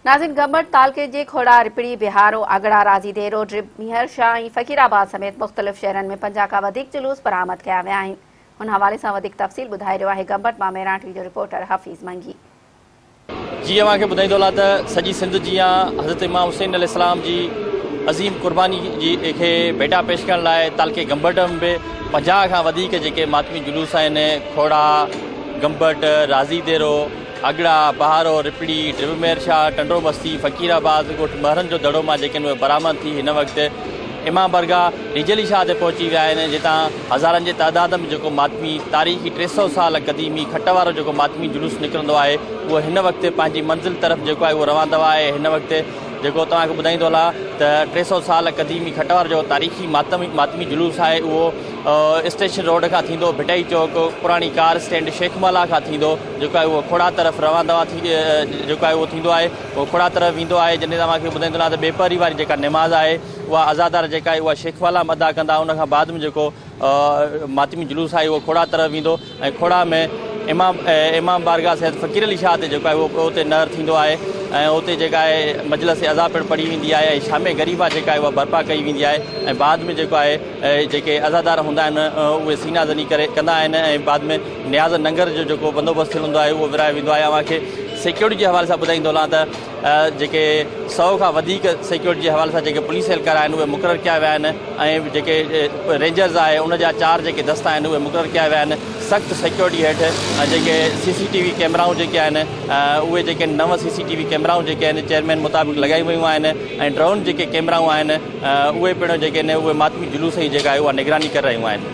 ناظرين گمبٽ تعلقي جي کوڙا، رپڙي، بهارو، آڳڙا، راضي ديرو، ڊرب، ميهر شاهه ۽ فقير آباد سميت مختلف شهرن ۾ 50 کان وڌيڪ جلوس برآمد ڪيا ويا آهن. ان حوالي سان وڌيڪ تفصيل ٻڌائي رهيو آهي گمبٽ مان مهراڻ ٽي وي جو رپورٽر حفيظ منگي. جي اوهان کي ٻڌائيندو هلان ته سڄي سنڌ جيان حضرت امام حسين عليه السلام جي عظيم قرباني جي کي ڀيٽا پيش ڪرڻ لاء تعلقي گمبٽ ۾ به 50 کان وڌيڪ جيڪي ماتمي جلوس آهن کوڙا، گمبٽ، راضي ديرو، اڳڙا، بهارو، رپڙي، ڊرب مير شاهه، ٽنڊو مستي، فقير آباد، ڳوٺ مهرن جو دڙو مان جيڪي اهي برآمد ٿي هن وقت امام برگاهه ريجلي شاهه تي پهچي ويا آهن جتان هزارن جي تعداد ۾ جيڪو ماتمي تاريخي 300 سال قديمي کٽ وارو جيڪو ماتمي جلوس نڪرندو آهي اهو هن وقت پنهنجي منزل طرف جيڪو آهي اهو روان دوا آهي هن وقت جيڪو توهان کي ٻڌائيندو هلان ته 300 سال قديمي کٽ وارو جيڪو تاريخي ماتمي جلوس آهي اهو اسٽيشن روڊ کان ٿيندو ڀٽائي چوڪ، پراڻي ڪار اسٽينڊ، شيخ محلا کان ٿيندو جيڪو آهي اهو کوڙا طرف روان دوان ٿي جيڪو آهي اهو ٿيندو آهي اهو کوڙا طرف ويندو آهي جڏهن توهان کي ٻڌائيندو هلان ته ٻيپهري واري جيڪا نماز آهي اها عزادار جيڪا آهي اها شيخ محلا ۾ ادا ڪندا ان کان بعد ۾ جيڪو ماتمي جلوس آهي اهو کوڙا طرف ويندو ۽ کوڙا ۾ امام امام بارگاهه سيد فقير علي شاهه تي جيڪو آهي اهو اتي نهر ٿيندو آهي ۽ اتي جيڪا آهي مجلس عزا پڻ پڙهي ويندي آهي ۽ شام غريبه جيڪا آهي اها برپا ڪئي ويندي آهي ۽ بعد ۾ جيڪو آهي جيڪي عزادار هوندا آهن اهي سينا زني ڪري ڪندا آهن ۽ بعد ۾ نياز ننگر جو جيڪو بندوبست ٿيل هوندو آهي اهو ورهايو ويندو آهي. اوهان کي سيڪيورٽي جي حوالي سان ٻڌائيندو هلان ته جيڪي 100 کان وڌيڪ سيڪيورٽي جي حوالي سان جيڪي پوليس اهلڪار آهن اهي مقرر ڪيا ويا آهن ۽ جيڪي رينجرز آهي ان جا 4 جيڪي دستا آهن اهي مقرر ڪيا ويا آهن. سخت سيڪيورٽي هيٺ جيڪي سي سي ٽي وي ڪيمرائون جيڪي آهن اهي جيڪي 9 سي سي ٽي وي ڪيمرائون جيڪي آهن چيئرمين مطابق لڳايون ويون آهن ۽ ڊرون جيڪي ڪيمرائون آهن اهي پڻ جيڪي آهن اهي ماتمي جلوس جي جيڪا آهي اها نگراني ڪري رهيون آهن.